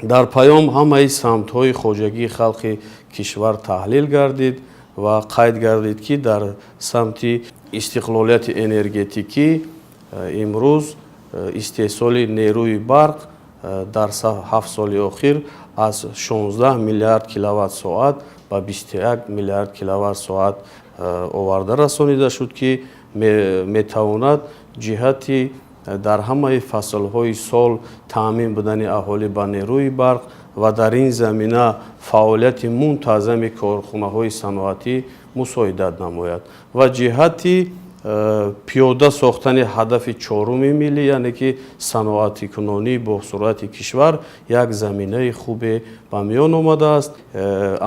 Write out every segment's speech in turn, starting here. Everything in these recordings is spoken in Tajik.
Дар паём ҳамаи самтҳои хоҷагии халқи кишвар таҳлил гардид ва қайд гардид, ки дар самти истиқлолияти энергетикӣ имрӯз истеҳсоли нерӯи барқ дар 7 соли охир аз 16 миллиард киловатт соат ба 21 миллиард киловатт соат оварда расонида шуд, ки метавонад ҷиҳати дар ҳамаи фаслҳои сол таъмин будани аҳолӣ ба нерӯи барқ ва дар ин замина фаъолияти мунтазами корхонаҳои саноатӣ мусоидат намояд ва ҷиҳати пиёда сохтани ҳадафи чоруми миллӣ, яъне ки саноатикунонии босуръати кишвар, як заминаи хубе ба миён омадааст.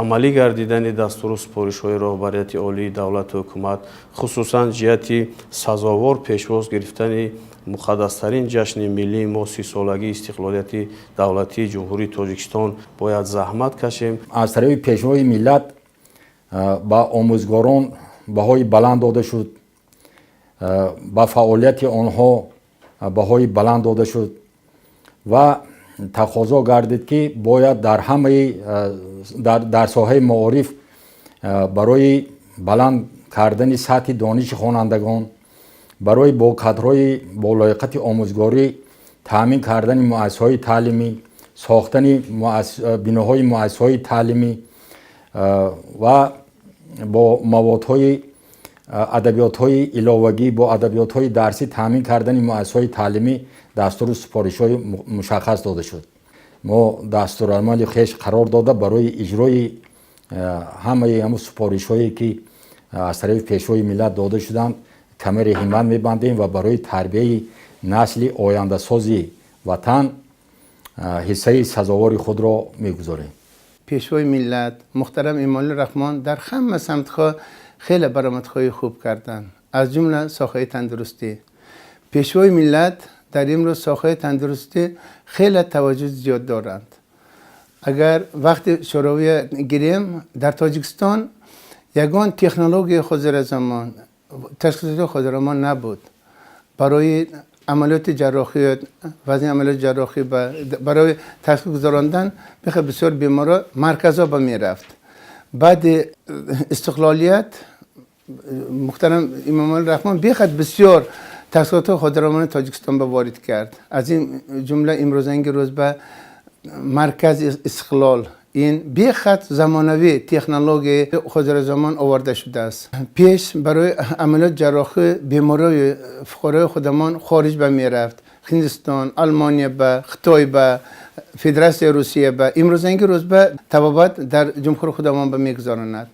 Амалӣ гардидани дастуру супоришҳои роҳбарияти олии давлату ҳукумат, хусусан ҷиҳати сазовор пешвоз гирифтани муқаддастарин ҷашни миллии мо, 30-солагии истиқлолияти давлатии Ҷумҳурии Тоҷикистон, бояд заҳмат кашем. Аз тарафи Пешвои миллат ба омӯзгорон баҳои баланд дода шуд, ба фаъолияти онҳо баҳои баланд дода шуд ва тақозо гардид, ки бояд дар ҳамаи дар соҳаи маориф барои баланд кардани сатҳи дониши хонандагон, барои бо кадрҳои болояқати омӯзгорӣ таъмин кардани муассисаҳои таълимӣ, сохтани биноҳои муассисаҳои таълимӣ ва бо маводҳои адабиётҳои иловагӣ, бо адабиётҳои дарсӣ таъмин кардани муассисаҳои таълимӣ дастуру супоришҳои мушаххас дода шуд. Мо дастурамали хеш қарор дода, барои иҷрои ҳамаи ҳамун супоришҳое, ки аз тарафи Пешвои миллат дода шуданд, камари ҳиммат мебандем ва барои тарбияи насли ояндасози ватан ҳиссаи сазовори худро мегузорем. Пешвои миллат муҳтарам Эмомалӣ Раҳмон дар ҳама самтҳо хеле баромадҳои хуб карданд, аз ҷумла соҳаи тандурустӣ. Пешвои миллат дар имрӯз соҳаи тандурустӣ хеле таваҷҷӯҳ зиёд доранд. Агар вақти шӯравия гирем, дар Тоҷикистон ягон технологияи ҳозиразамон, ташхисоти ҳозиразамон набуд. Барои амалиёти ҷарроҳӣ, вазни амалиёти ҷарроҳӣ, барои ташхис гузарондан беха бисёр беморо марказҳо ба мерафт. Баъди истиқлолият муҳтарам Эмомалӣ Раҳмон бехад бисёр ташхисоти ҳозиразамони Тоҷикистон ба ворид кард. Аз ин ҷумла имрӯзанги рӯз ба маркази Истиқлол, ин бехад замонавӣ технологияи ҳозиразамон оварда шудааст. Пеш барои амалиёти ҷарроҳӣ беморои фуқарои худамон хориҷ ба мерафт: Ҳиндустон, Алмония ба, Хитой ба, Федератсияи Русия ба. Имрӯзанги рӯз ба табобат дар ҷумҳури худамон ба мегузаронад.